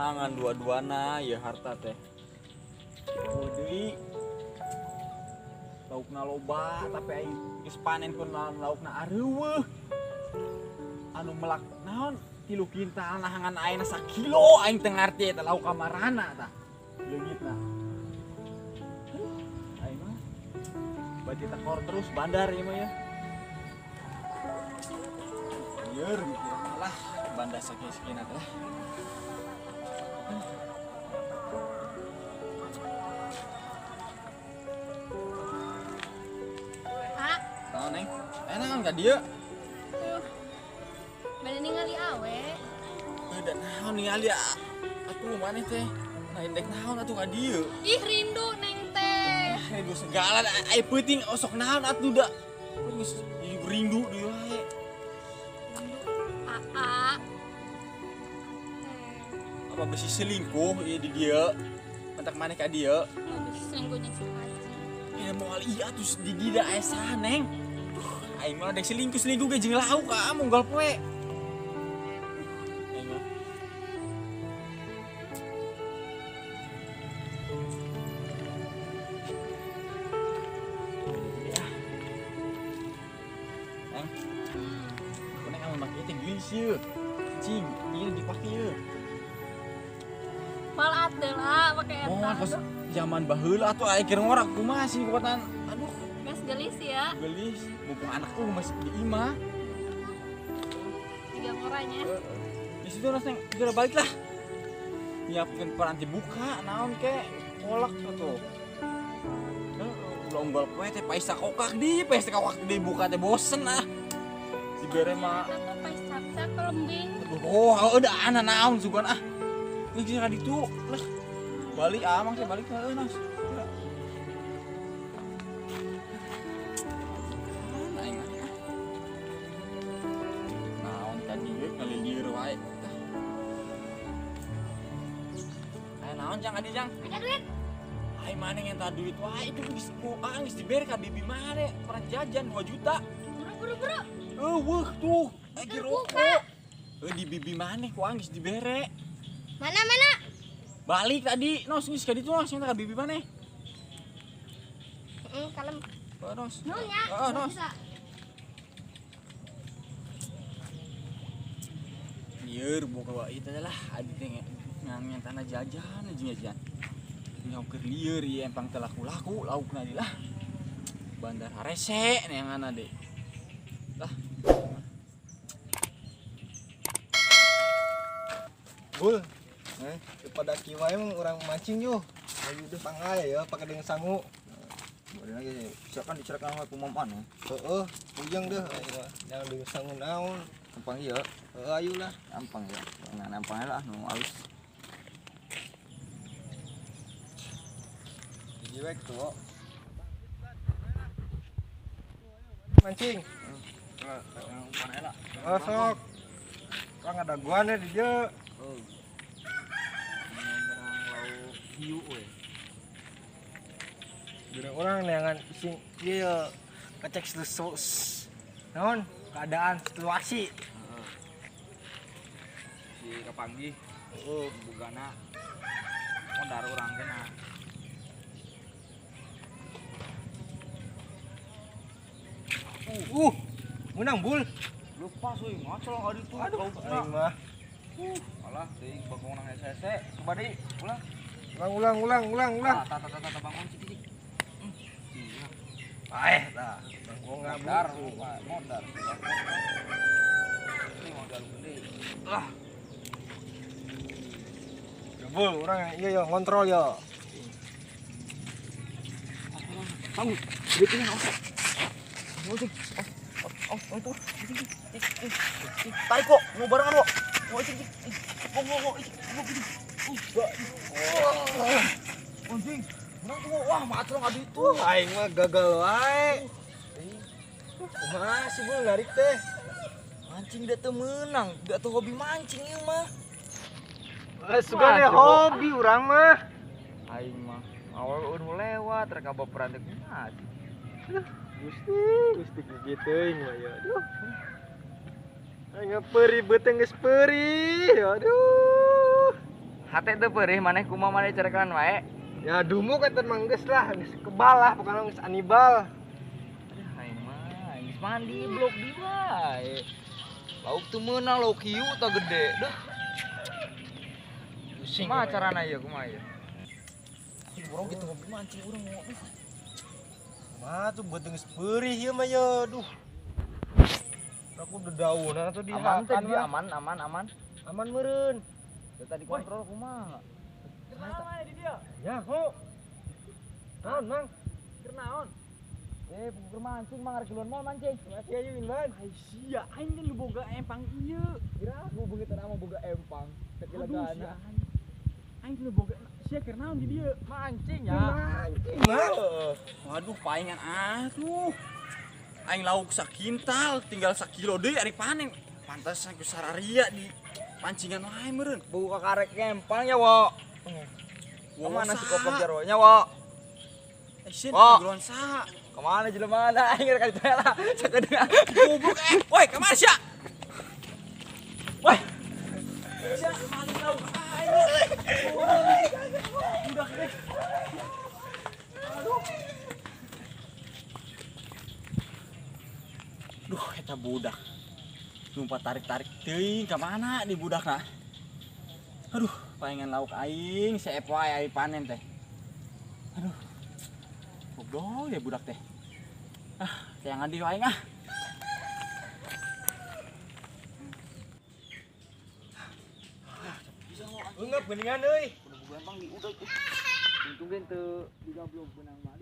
Neangan dua-duana ya harta teh. Oh deui. Laukna loba tapi aing geus panen pun laukna areuweuh. Anu melak naon 3 kintal nahangan aing sakilo aing teu ngarti eta lauk kamarana tah. Leungitna. Aing mah bati tekor terus bandar ieu mah ya. Lieur mikir lah bandar sakieu-sakieu teh. Ah, naon neng? Naon ka dieu? Aduh. Bade ningali awe. Da naon ningali atuh maneh teh? Nah, indek naon atuh ka dieu? Ih, rindu neng teh. Rindu segala ai peuting osok naon atuh da. Geus rindu deui wae. Rindu aa. Apa besi selingkuh ieu di dieu? Mentak maneh ka dieu? Besi selingkuh jeung si Haji. Eh moal ieu atuh di dieu da aya saha neng? Duh, aing mah dek selingkuh-selingkuh ge jeung lauk ah munggal poe. Aing mah. Neng. Neng amun make teh geulis ieu. Cing, ieu dipake ieu. Mal atuh lah make eta. Oh, kos zaman baheula atuh aya keur ngorak kumaha sih kuatan. Aduh, geus geulis ya. Geulis, mumpung anakku masih di imah. Tiga ngoranya. Di situ harus neng, segera balik lah. Nyiapkeun peranti buka naon ke kolak atuh. Ulah unggal poe teh paisa kokak di, paisa kokak di buka teh bosen ah. Si bere mah eta teh paisa cak lembing. Oh, udah ana naon sugan ah. Geus ka ditu lah. Balik ah mang teh balik heuh Nas. Aing mah. Naon tadi we ngalilir wae. Aya naon jang adi jang? Ada duit. Ai maneh ngenta duit wae itu geus ku geus dibere ka bibi maneh pernah jajan 2 juta. Buru buru buru. Eueuh tuh, lagi rokok. Di bibi maneh ku geus dibere. Mana mana? Balik tadi, nos geus ka ditu nos ka bibi maneh. Heeh, kalem. Heeh, nos. Nuhun ya. Heeh, nos. Lieur boga wae teh lah adi teh ngan tanah jajan jeung jajan. Nyaho keur lieur ieu empang teu laku-laku laukna di lah. Bandar harese neanganna deui. Lah. Bul. Pada kieu wae mah urang mancing yuh. Ayo deh pangai ya pake dengan sangu. Boleh lagi silakan diceritakan ku maman ya. Heeh, puyeng deh aing mah. Jangan dengan sangu naon. Gampang ieu. Heeh, ayo lah. Gampang ya. Nah, gampang lah nu alus. Jiwek tuh. Mancing. Umpan lah. Oh, sok. Urang ada guane di dieu. Oh. Menang lauk hiu we. Jurang orang neangan sing ieu ngecek naon keadaan situasi. Heeh. Si kapanggih. Heeh, bugana modar urang teh nah. Menang bul. Lepas euy, ngacol ka ditu. Aduh, aing mah. Alah, teuing bagong nang hese-hese. Coba deui, ulang. Ulang ulang ulang ulang. Tah tah tah tah bangun cik cik. Iya. Paeh tah. Bagong modar, modar. Ini modal gede. Lah. Bul, urang ieu yo ngontrol yo. Bangun. Duitnya awas. Awas. Oh, itu. Tarik kok, mau barengan kok. Mau cik cik. Mau mau mau. Anjing. Menang tuh. Wah, macrong adi itu. Aing mah gagal wae. Kumaha sih bul narik teh? Mancing da teu meunang, da teu hobi mancing ieu mah. Sugan ya hobi urang mah. Aing mah awal nu lewat rek baperan teh kumaha sih. Gusti, gusti gigi teuing mah ya. Aduh. Aing peurih beuteung geus peurih. Aduh. Hate teu peurih maneh kumaha maneh carekan wae. Ya dumuk eta mah geus lah, geus kebal lah pokona geus Anibal. Aduh aing mah geus mandi blok di wae. Lauk teu meunang lauk hiu tah gede. Duh. Pusing. Kumaha carana ieu kumaha ieu? Urang gitu ngopi mancing urang mau. Kumaha tuh buat geus peurih ieu mah ye, duh. Aku dedaunan atuh di Aman teh hakan dia mah. aman aman aman. Aman meureun. Ya tadi kontrol kumaha? Ya, ho. Naon, Mang? Keur naon? Bukur mancing mang arek keluar mal mancing. Masih aja Winman. Ai sia, aing kan nu boga empang ieu. Kira aku beungitan ama boga empang. Aduh, sia aing. Aing nu boga sia keur naon di dieu? Mancing ya. Mancing, Mang. Waduh, paingan atuh. Aing lauk sakintal, tinggal sakilo deui ari panen. Pantesan ku sararia di pancingan wae meureun. Buka karek ngempang ya, Wo. Wah, Kemana si koplok jarwonya, Wo? Eh, sieun Wo. kageluan saha? Kemana jelema mana aing rek ditanya lah. Sakedeung. Goblok eh. Woi, ka mana sia? Woi. Sia maling lauk aing. Budak deh. Aduh. Duh, eta budak. Numpa tarik-tarik teuing ka mana di budakna? Aduh, palingan lauk aing seep wae aing panen teh. Aduh. Goblok ya budak teh. Ah, jangan di aing ah. Enggak beningan euy. Udah buka empang di udah. Untung ge teu digablok benang mah.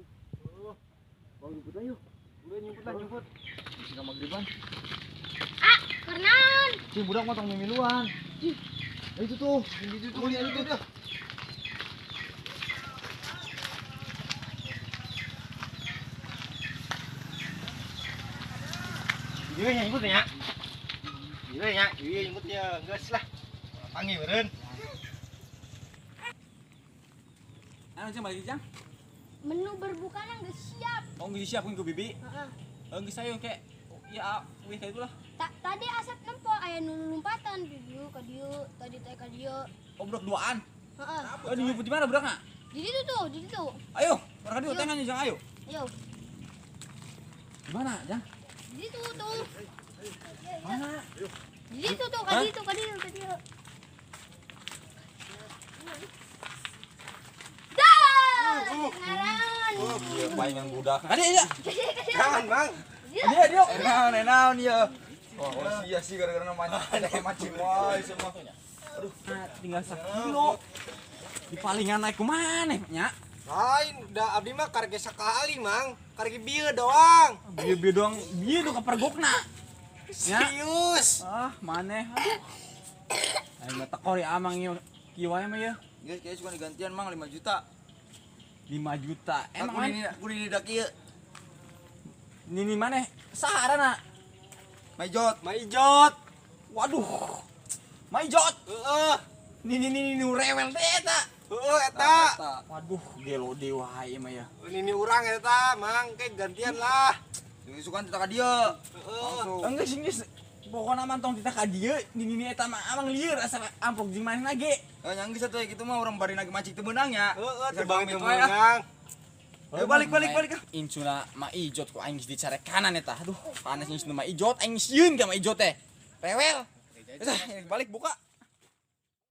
Bawa jemput lah yuk. Udah nyumput lah, nyumput. Bisa ka magriban. Ah, keur naon? Cing budak mah tong mimiluan. Itu tuh, itu tuh, itu tuh. Ieu nya nyumput nya. Ieu nya, ieu nyumput ya, geus lah. Panggil meureun. Anu cang balik cang. Menu berbuka nang geus siap. Oh, geus siapkeun ku bibi. Heeh. Geus ayo ke. Ya, wih kayak itulah. Tadi asap nempo aya nu lompatan di dieu ka dieu, tadi teh ka dieu. Oh, budak duaan. Heeh. Oh, dijemput di mana budakna? Di ditu tuh, di ditu. Ayo, barang dieu Ayo. tengan jang ayo. Ayo, Di mana, Jang? di ditu tuh. Mana? Di ditu tuh, ka Hah? ditu, ka dieu, ka dieu. Dah, ngaran. Iya, palingan budak. Kadi ya. Jangan, Mang. Dia dia. Enaon, enaon ya. Wah, oh, sia sih gara-gara mancing, mancing wae semua. Aduh, tinggal sakilo. Di palingan naik kumaha nya? Lain, da abdi mah karek sakali, Mang. Karek bieu doang. Bieu-bieu doang, bieu nu kapergokna. Ya. Serius. Ah, maneh. Aduh. Aing mah tekor ya amang ieu kieu wae mah ieu. Guys, kayaknya suka digantian mang 5 juta. 5 juta. Emang Aku maneh ini aku ini dak ieu. nini maneh saha arana? Maijot. Maijot. Waduh. Maijot. Heeh. Nini nini nu rewel teh eta. Heeh eta. Waduh, gelo deui wae mah ya. Nini urang eta, Mang. Kayak gantian lah. Sukan tita ka dieu. Heeh. Langsung. Enggak sih geus pokona mah tong titah ka dieu, nini nini eta mah amang lieur asa amplok jeung manehna ge. Eh, nyang geus atuh gitu mah urang bari lagi mancing teu meunang nya. Heeh, Bisa teu bang pamit teu wae, ah. meunang. Ayo balik balik balik ah. Incuna ma ijot ku aing geus dicarekanan eta. Aduh, panas geus nu ma ijot aing sieun ka ma ijot teh. Rewel. Geus ah, balik buka.